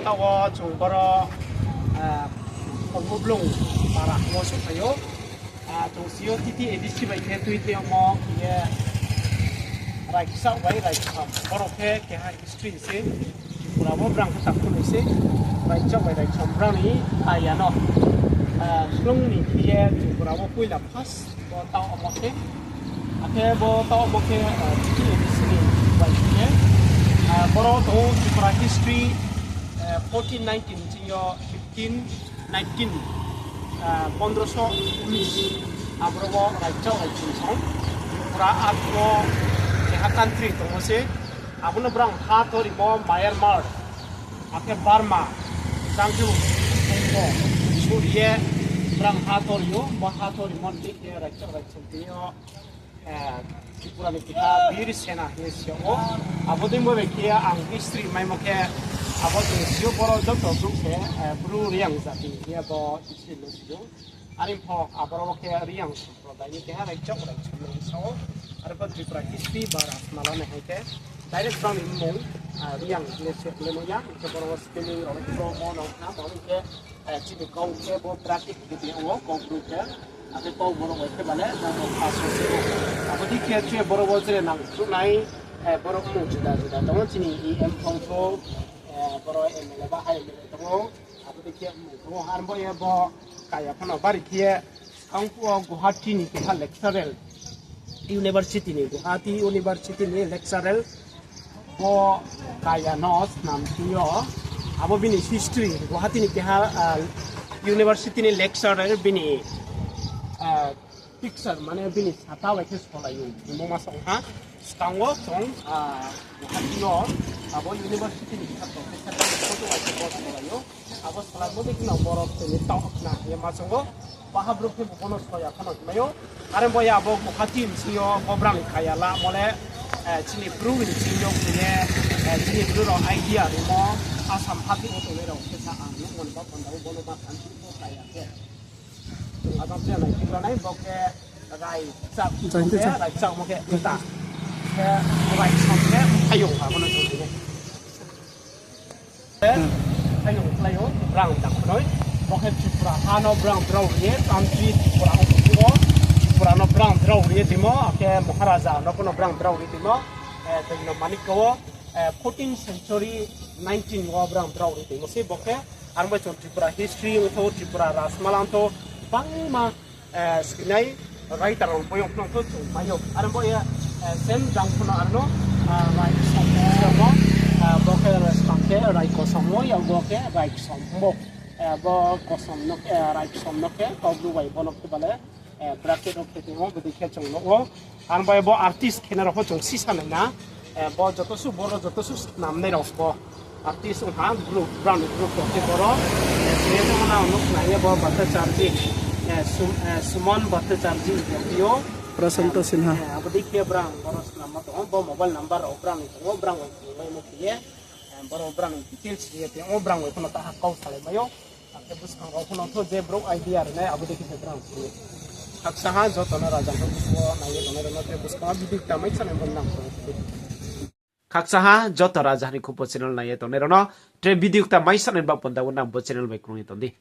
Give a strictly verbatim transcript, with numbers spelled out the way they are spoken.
Taoh wo chung boro, ah, Kolmoblung para wo souhphai ou. Ah, chung si yo T T A D C bai khe tui tei yagmo ye raichak bai raichak. Boro khe keha history se. Tripura wo brang khe takhu ni se. Raichak bai raichak brang ni aya no. Ah, slung ni khe ye Tripura wo poila first. Bo taoh omo khe, akhe bo taoh omo khe, ah, T T A D C ni bai khe, ah, boro tong ou Tripura history, ah, fourteen nineteen ching yo fifteen nineteen, ah, pondroso unis, aboro wo raichak raichak song Tripura arphuh wo keha country tong ou se, abo no brang ha torimo Myanmar, akhe Burma, jang khe bo, bo, suri ye brang ha tori ou, bo ha torimo ni khe raichak raichak tini yo, eh, Tripura ni keha Bir Sena hing ye si yag ou. Abo dei bo bai khe ang history maimo khe, abo chung si yo boro joto brouh se, eh, Bru Reang jati hing ye bo history no si ou. Are pho aboro wo khe Reang Sampradai ni keha raichak raichak no sa ou. Are pho Tripura history ba Rajmala ni hai khe direct brang ni mmung, ah, Reang hing ye se le no ya, hing khe boro wo spelling rao le bro mo no na, bo hing khe, eh, chini kau khe bo bracket khe tong ou, Kaubru khe. Akhe kau boro bai khe bale, na bo pass wo se ou. Abo dei khe tre boro wo tre nang khruh nai, eh, boro mmung juda juda tong ou, chini E M tong thou, eh, boro M L A ba I M L A tong ou. Abo dei khe mmung tong ou, ar bo ye bo kaya phano bari khe ye, skang phuh wo Guwahati ni keha lecturer, university ni, Guwahati University ni lecturer, bo kaya no snam thing yo, abo bini history, Guwahati ni keha, ah, university ni lecturer bini, ah, picture, mane bini sata bai khe solai ou, hingmo ma song ha, skang wo chung, ah, Guwahati yo, abo university ni keha professor bini photo bai khe bo solai ou. Abo salaimo dei kheno borok tini taoh khna hing ye ma song ou. Baha brouh khe bo bono soya phano hingmai ou. Are bo ya bo Guwahati bsing yo bo brang ni kaya la mo le, eh, chini Bru ni bsing yo khe ye, eh, chini Bru rao idea rimo Assam hati wo tongnai rao khe sa ang nuhmo ni ba panda wo bono ma thanng phi bo kaya khe. Chung adang khe nai khe nai bo khe rai chak, rai chak mo khe ta. Khe rai chak khe ayong ha bono chung khe. Khe, khe nung khlai ou, brang dang khnoi. Bo khe Tripura ha no brang drao ri ye, country Tripura wo, Tripura no brang drao ri ye timo, akhe Maharaja no pho no brang drao ri timo, eh, tei no manik wo, eh, fourteen century nineteen wo brang drao ri timo se bo khe, ar bai chung Tripura history ong thou, Tripura Rajmala ong thou, bangma eh, sinai, writer rao boyong phano khe chung mai ou. Aro bo ye, eh, same jang phano aro no, ah, rai kosom mo, ah, bo khe skang khe rai kosom mo, ya bo khe rai kosom mo. Eh, bo kosom no, eh, rai kosom no khe, kau bru bai bo no khe bale, eh, bracket rao khe tong ou, bodei khe chung nuh ou. Ang bai bo artist khe nai rao pho chung sisa nai na. Eh, bo joto su, boro joto su snamnai rao bo. Artist ong ha, group, brang ni group rao khe boro. Eh, je no na nuk nai ye bo Bhattacharjee, eh, Sum-, eh, Suman Bhattacharjee hing ye phi ou. Prasanto Sinha. Eh, abo dei khe brang boro snamma tong ou, bo mobile number rao brang ni tong ou, brang bai phone laimo khe ye. Eh, boro brang ni details ri ye tong ou, brang bai phano taha kau salai mai ou. Akhe buskang rao phano tho je brouh idea rinai abo dei khe brang phano. Khaksa ha joto no raja rao buskang wo nai ye tongnai rao no khe buskang wo video kta mai sanai bo nang tong ou. Khaksa ha joto raja ni khupo channel nai ye tongnai rao no tre video kta mai sanai ba panda wo nang bo channel bai krung ye tong di.